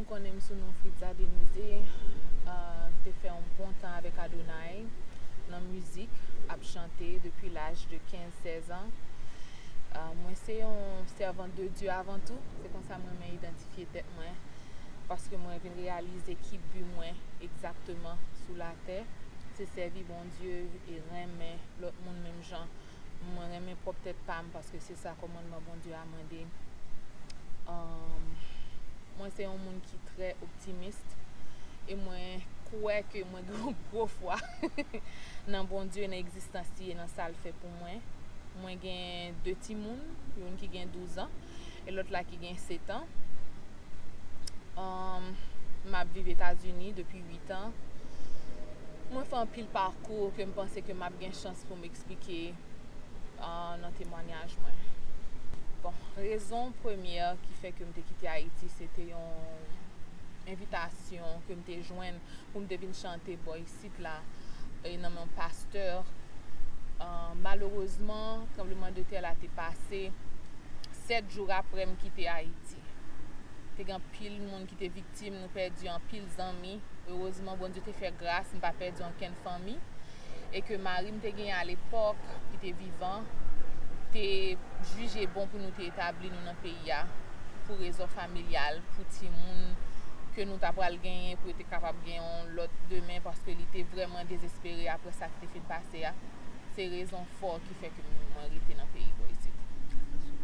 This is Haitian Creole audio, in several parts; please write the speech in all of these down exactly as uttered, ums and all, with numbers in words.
Konnen m sou non Fritza Denise. M te fè yon bon tan avèk Adonai nan mizik, ap chante depi laj de kenz, sèz an. Mwen se yon sèvant de Dye avan tou. Se konsa mwen renmen idantifye tèt mwen, paske mwen vin reyalize ki bi mwen egzakteman sou latè. Se sèvi Bondye e renmen lòt moun menm jan mwen renmen pwòp tèt pa m, paske se sa kòmandman Bondye a mande. Mwen se yon moun ki trè optimis e mwen kwè ke mwen gen yon gwo fwa nan Bondye, nan egzistans li e nan sa l fè pou mwen. Mwen gen de timoun, youn ki gen douz an e lòt la ki gen sèt an. M ap viv Etazini depi uit an. Mwen fè anpil pakou ke m panse ke m ap gen chans pou m eksplike nan temwanyaj mwen. Bon, rezon premyè ki fè ke m te kite Ayiti, se te yon envitasyon ke m te jwenn pou m te vin chante bò isit la, e nan men yon pastè. Malerezman, tranblemanntè la te pase sèt jou apre m kite Ayiti. Te gen anpil moun ki te viktim, nou pèdi anpil zanmi. Erezman, Bondye te fè gras, m pa pèdi ankenn fanmi. E ke mari m te genyen alepòk, ki te vivan, te jije bon pou nou te etabli nou nan peyi a, pou rezon familyal, pou timoun ke nou ta pral genyen, pou yo te kapab gen yon lòt demen, paske li te vrèman dezespere apre sa ki te fin pase a. Se rezon fò ki fè ke mwen rete nan peyi bò isit.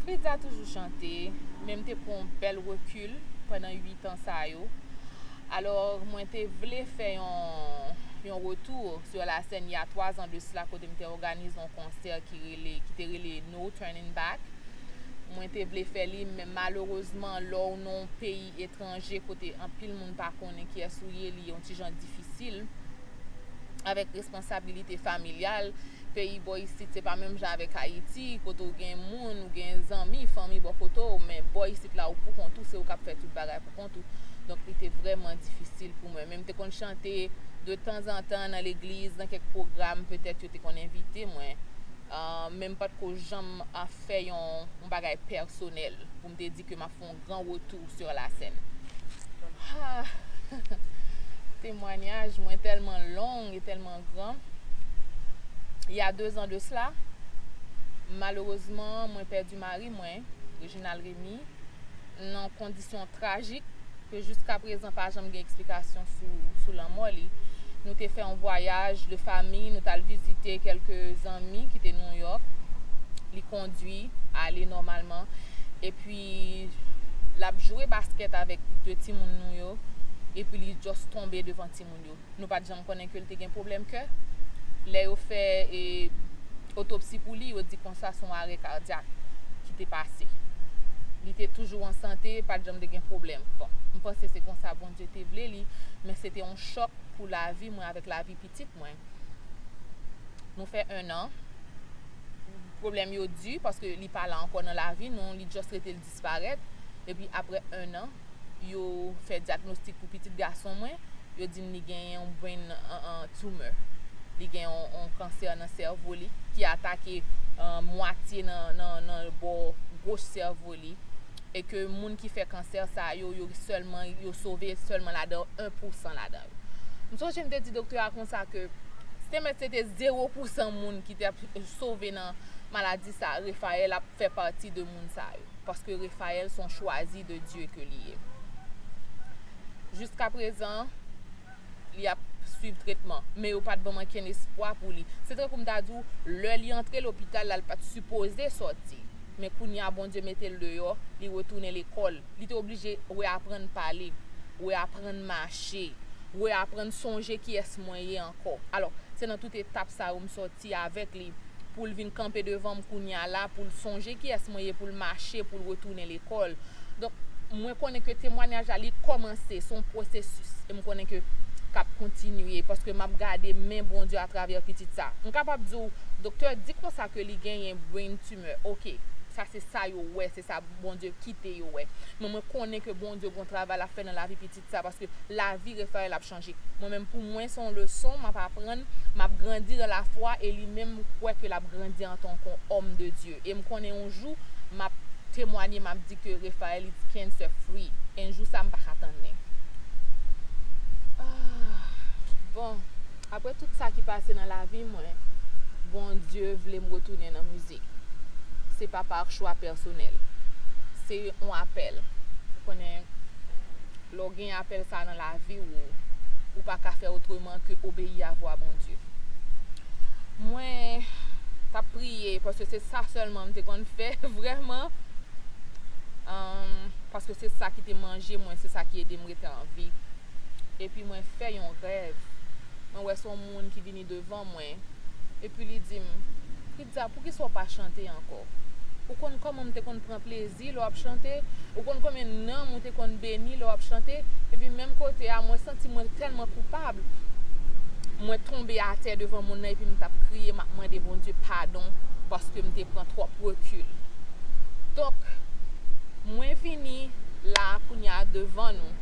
Fritza toujou chante, men m te pran yon bèl rekil pandan uit an sa yo. Alò, mwen te vle fè yon, yon retou sur la scène il y a trois ans de cela, kote m te òganize yon konsè ki rele, ki te rele No Turning Back. Mwen te vle fè li, men malerezman, lè w nan yon peyi etranje, kote anpil moun pa konnen kiyès ou ye, li yon ti jan difisil. Avèk responsabilite familyal, peyi bò isit, se pa menm jan avèk Ayiti, kote w gen moun, ou gen zanmi, fanmi bò kote w, men bò isit la, ou pou kont ou, se ou k ap fè tout bagay pou kont ou. Donk, li te vrèman difisil pou mwen. Men m te konn chante de tanzantan nan legliz, nan kèk pwogram, petèt yo te konn envite mwen. Ah, men m pa t ko janm, ah, fè yon, yon bagay pèsonèl pou m te di ke m ap fè yon gran retou sur la scène. Ah, temwanyaj mwen tèlman long e tèlman gran. Il y a deux ans de cela, malerezman, mwen pèdi mari mwen, Reginald Remy, nan kondisyon trajik ke jiskaprezan pa janm gen eksplikasyon sou, sou lanmò li. Nou te fè yon vwayaj de fanmi, nou t al vizite kèlke zanmi ki te Nouyòk. Li kondwi, ale nòmalman. Epi, l ap jwe baskèt avèk de timoun nou yo. Epi, li just tonbe devan timoun yo. Nou pa t janm konnen ke l te gen pwoblèm kè. Lè yo fè, e, otopsi pou li, yo di konsa se yon arè kadyak ki te pase. Li te toujou an sante, pa t janm te gen pwoblèm. Bon, m panse se konsa Bondye te vle li, men se te yon chòk pou lavi mwen avèk lavi pitit mwen. Nou fè en an. Pwoblèm yo di, paske li pa la ankò nan lavi nou, li just rete l disparèt. Epi apre en an, yo fè dyagnostik pou pitit gason mwen. Yo di m li gen yon brain, an, an, tumor. Li gen yon, yon kansè nan sèvo li ki atake, an, mwatye nan, nan, nan bò goch sèvo li. E ke moun ki fè kansè sa yo, yo sèlman, yo sove sèlman ladan en pou san ladan yo. M sonje m te di doktè a konsa ke si te mèt se te zewo pou san moun ki te ap sove nan maladi sa, Refael ap fè pati de moun sa yo. Paske Refael se yon chwazi de Dye ke li ye. Jiskaprezan, li ap swiv tretman, men yo pa t ban m ankenn espwa pou li. Se tankou m ta di w, lè li antre lopital la, li pa t sipoze sòti. Men kounye a, Bondye mete l deyò, li retounen lekòl. Li te oblije reaprann pale, reaprann mache, reaprann sonje kiyès mwen ye ankò. Alò, se nan tout etap sa yo m sòti avèk li, pou l vin kanpe devan m kounye a la, pou l sonje kiyès mwen ye, pou l mache, pou l retounen lekòl. Donk, mwen konnen ke temwanyaj la, li kòmanse, se yon pwosesis. E m konnen ke k ap kontinye, paske m ap gade men Bondye atravè pitit sa. M kapab di w, doktè di konsa ke li genyen brain tumor. Oke, sa se sa yo wè, se sa Bondye kite yo wè. Men mwen konnen ke Bondye gon travay l ap fè nan lavi pitit sa, paske lavi Refael ap chanje. Mwen menm, pou mwen, se yon leson m ap aprann, m ap grandi nan lafwa, e li menm, m kwè ke l ap grandi antanke yon òm de Dye. E m konnen yon jou, m ap temwanye, m ap di ke Refael is cancer free. E jou sa, m pa ka tann li. Apre tout sa ki pase nan lavi mwen, Bondye vle m retounen nan mizik. Se pa pa chwa pèsonèl. Se yon apèl. Ou konnen, lè w gen apèl sa nan lavi w, ou pa ka fè otreman ke obeyi a vwa Bondye. Mwen t ap priye, paske se sa sèlman m te konn fè, vrèman. Ahn, paske se sa ki te manje mwen, se sa ki ede m rete an vi. Epi mwen fè yon rèv. Mwen wè se yon moun ki vini devan mwen. Epi li di m, "Fritza, poukisa w pa chante ankò? Ou konn kòman m te konn pran plezi lè w ap chante? Ou konn konbyen nanm ou te konn beni lè w ap chante?" Epi menm kote a, mwen santi mwen tèlman koupab. Mwen tonbe atè devan moun nan epi m t ap kriye, m ap mande Bondye padon paske m te pran twòp rekil. Donk, mwen vini la kounye a devan nou.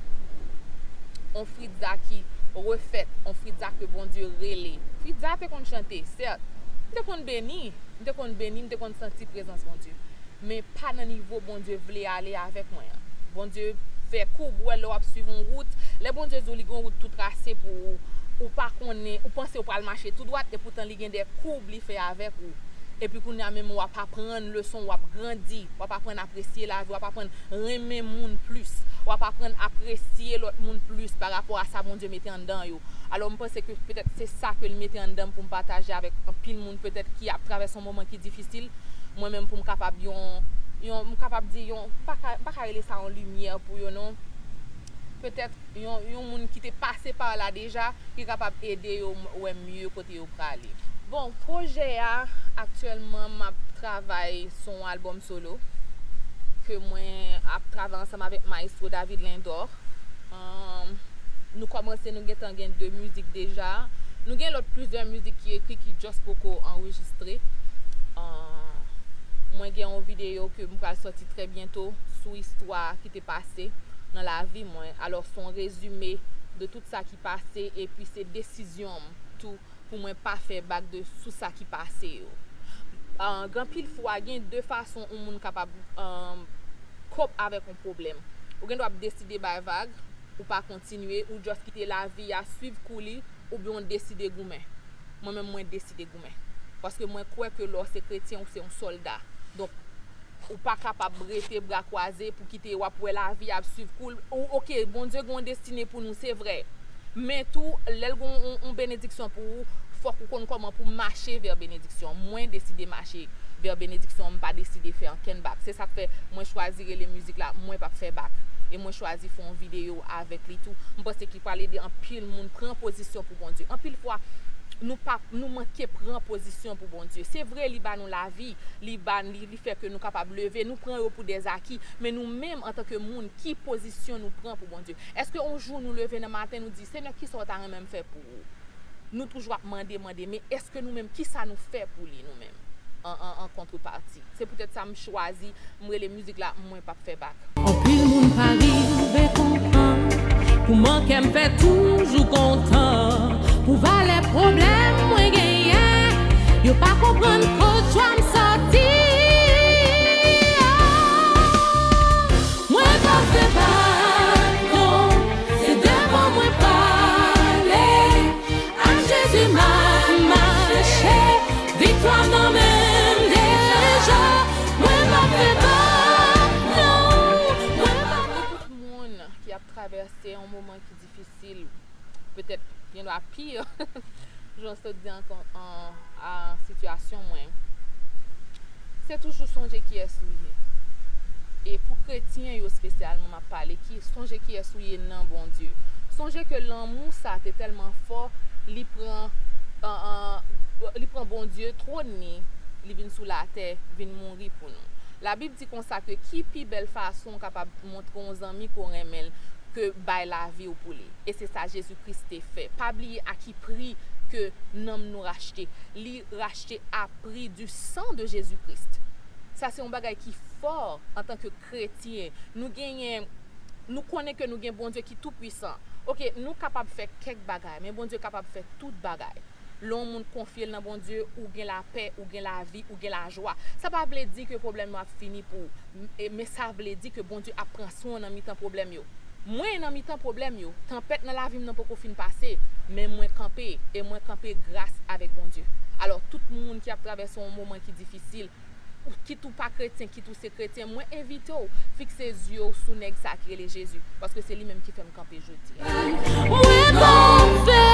On Fritza ki refèt, on Fritza ke Bondye rele. Fritza te konn chante, sèt. M te konn beni, m te konn beni, m te konn santi prezans Bondye. Men pa nan nivo Bondye vle ale avèk mwen an. Bondye fè koub, ou wè lè w ap swiv yon wout. Lè Bondye di w li gen yon wout tou trase pou ou, ou pa konnen, ou panse w pral mache tou dwat, epoutan li gen de koub li fè avèk ou. Epi kounye a menm w ap aprann leson, w ap grandi, w ap aprann apresye lavi, w ap aprann renmen moun plis, w ap aprann apresye lòt moun plis pa rapò a sa Bondye mete anndan yo. Alò, m panse ke petèt se sa ke l mete anndan m pou m pataje avèk anpil moun petèt ki ap travèse yon moman ki difisil. Mwen menm pou m kapab yon, yon, m kapab di yon, m pa ka, m pa ka rele sa yon limyè pou yo non. Petèt yon, yon moun ki te pase pa la deja, ki kapab ede yo m- wè mye kote yo prale. Bon, pwojè a, aktyèlman, m ap travay sou yon albòm solo ke mwen ap travay ansanm avèk Maestro David Lindor. Ahn, nou kòmanse, nou gentan gen de mizik deja. Nou gen lòt plizyè mizik ki ekri ki just poko anrejistre. Ahn, mwen gen yon videyo ke m pral sòti trè byento sou istwa ki te pase nan lavi mwen. Alò, se yon rezime de tout sa ki pase, epi se desizyon m tou pou mwen pa fè bak de sou sa ki pase yo. Ahn, gen anpil fwa, gen de fason yon moun kapab, ahn, cope avèk yon pwoblèm. Ou gen dwa ap deside bay vag, ou pa kontinye, ou just kite lavi a swiv kou li, oubyen w deside goumen. Mwen menm, mwen deside goumen. Paske mwen kwè ke lè w se kretyen, ou se yon sòlda. Donk, ou pa kapab rete bra kwaze pou kite w ap wè lavi ap swiv kou l. Ou, oke, Bondye gen yon destine pou nou, se vrè. Men tou, lè l gen yon, yon benediksyon pou ou, fòk ou konn kòman pou mache vè benediksyon. Mwen deside mache vè benediksyon, m pa deside fè ankenn bak. Se sa k fè mwen chwazi rele mizik la Mwen p ap fè bak. E mwen chwazi fè yon videyo avèk li tou. M panse ki pral ede anpil moun pran pozisyon pou Bondye. Anpil fwa, nou pa, nou manke pran pozisyon pou Bondye. Se vre, li ba nou lavi, li ba, li, li fè ke nou kapab leve, nou pran yo pou dèzaki, men nou menm, antanke moun, ki pozisyon nou pran pou Bondye? Èske yon jou nou leve nan maten, nou di, Senyè, kisa w ta renmen m fè pou ou? Nou toujou ap mande, mande, men èske nou menm, kisa nou fè pou li, nou menm, an, an, an kontrepati? Se poutèt sa m chwazi, m rele mizik la Mwen p ap fè bak. Anpil moun pa rive konprann kouman kè m fè toujou kontan. Pou valè pwoblèm mwen genyen, yo pa konprann kot jwa m sòti. Mwen p ap fè bak non, se devan mwen prale. Ak Jezi m ap mache, viktwa nan men m deja. Mwen p ap fè bak non, mwen p ap. Pou tout moun ki ap travèse yon moman ki difisil, petèt gen dwa pi, jan w sot di an, an, a sitiyasyon mwen, se toujou sonje kiyès ou ye. E pou kretyen yo espesyalman, m ap pale, ki sonje kiyès ou ye nan Bondye. Sonje ke lanmou sa te tèlman fò, li pran, an, an, li pran Bondye, twòn li, li vin sou latè, vin mouri pou nou. Labib di konsa ke ki pi bèl fason w kapab montre yon zanmi ke w renmen l ke bay lavi w pou li. E se sa Jezi Kris te fè. Pa bliye a ki pri ke nanm nou rachte. Li rachte a prix du sang de Jésus-Christ. Sa se yon bagay ki fò antanke kretyen. Nou genyen, nou konnen ke nou gen Bondye ki tou pwisan. Oke, nou kapab fè kèk bagay, men Bondye kapab fè tout bagay. Lè yon moun konfye l nan Bondye, ou gen lapè, ou gen lavi, ou gen lajwa. Sa pa vle di ke pwoblèm yo ap fini pou ou, m- e- men sa vle di ke Bondye ap pran swen w nan mitan pwoblèm yo. Mwen nan mitan pwoblèm yo. Tanpèt nan lavi m nan poko fin pase, men mwen kanpe, e mwen kanpe gras avèk Bondye. Alò, tout moun ki ap travèse yon moman ki difisil, ou kit ou pa kretyen, kit ou se kretyen, mwen envite w fikse zye w sou nèg sa ki rele Jezi, paske se li menm ki fè m kanpe jodi a. Mwen pa fè